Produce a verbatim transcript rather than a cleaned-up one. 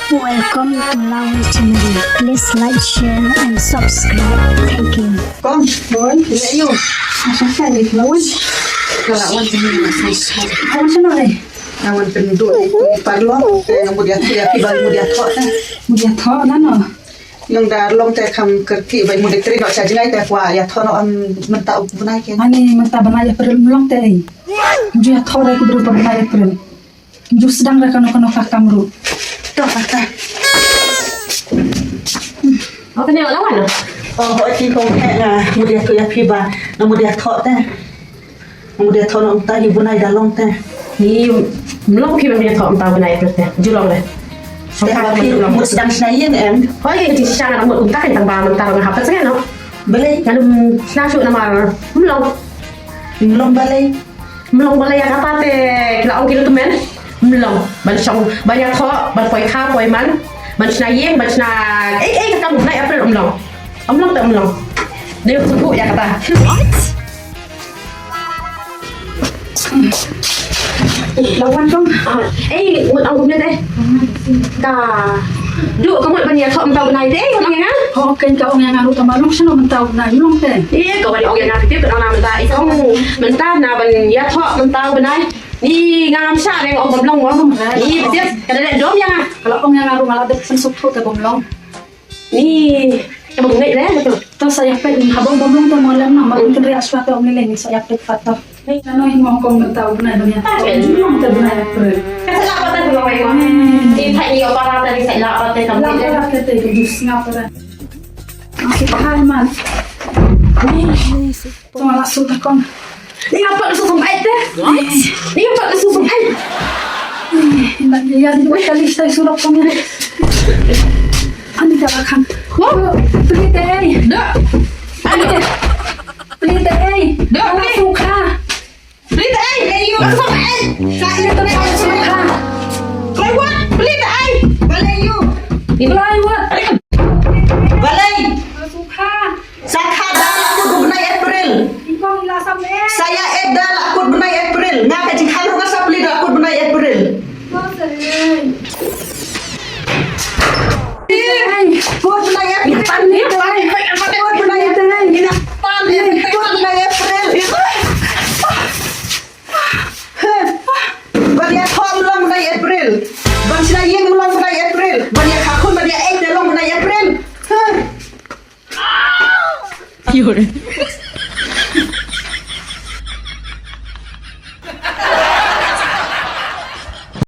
Welcome to Lawi channel. Please like, share and subscribe. Thank you. Kong, boy, leh ïa u. Asal sa ni lawan. Ka lawan sini, asal sa. Lawan sana, eh? Lawan kendu. Parlong, eh, mut ïathoh, ïa phi ba mut ïathoh, eh. Mut ïathoh, nano? Nang da long te kham kyrkieh ba mut ïatri noh sha jngai te kwah ïathoh noh, em, mynta u bnai ken. Ani mynta bnai April, mlong te, eh. Ju ïathoh re ku bru bnai April. Ju sdang re kano kano ka kam ruh. To kata. Oh, kane la wan. Oh, hoi ki kong he nga mut ïathoh ïa phi ba nga mut ïathoh te. Nga mut ïathoh noh mynta hi bnai da long te. Ni mlong ki ba ïathoh mynta bnai te. Ju long le. Te ba phi mut sdang shna ïing em. Hoi ki shisha nga mut mynta kan tang ba mynta nga hap te sngen noh. Balei? Nga dum shna shu namar mlong. Mlong balei? Mlong balei ïa kata te ki la ong ki la kmen. Mlong ban shong ban ïathoh ban poi kha poi man ban shna ïing ban shna ei ei kata mut bnai April mlong. Mlong te mlong. Dei sngewthuh ïa kata. Lawan kong. Ah, eh, ngut ong kumne te. Ka. Duk ka mut ban ïathoh mynta u bnai te, ka ong ïa nga. Ho, ken ka ong ïa nga ruh ka ma long shano mynta u bnai long te. Eh, ka wan ong ïa nga kiti ka ong na mynta i kong mynta na ban ïathoh mynta u bnai. Ni ngam shah re ong ka long mo. Ni kiti ka da dom ïa nga. Ka la ong ïa nga ruh nga la dep pynsuk thuh te bym long. Ni, ka bang ngai re, betul. To sa ïa peit, ha bang bang te mo lem na, ma kin ri aswa te ong ni le ni sa ïa peit pat to. Ni, nano hi mo kong mynta u bnai bnai. Ta ken. Ni mo te bnai April. Ka sa la pat te bang wai mo. Ni thai ni opera te ni sa la pat te kam. La pat te te ju sngap re. Okey, hai man. Ni, ni. Tong la su ta kong. Ni apa lu susum ai te? What? Ni apa lu susum ai? Ni ya di wai kali stai surok kong ya. Ani ka kan. Wow, pelit ai. Dak. Ani ka. Pelit ai. Dak. Ala sukha. Pelit ai. Ni yu susum ai. Sa ini tu ala sukha. Plywood, pelit ai. Balai yu. Plywood. Balai. Ala sukha. Sa kha da la kut bnai April. Sa ïa et da la kut bnai April. Nga ka jingkhang ruh nga sa plie da la kut bnai April. Kut bnai April. Kut bnai April. Kut bnai April. Ban ïa thoh long bnai April. Ban shna ïing long bnai April. Ban ïa kha khun ban ïa et long bnai April.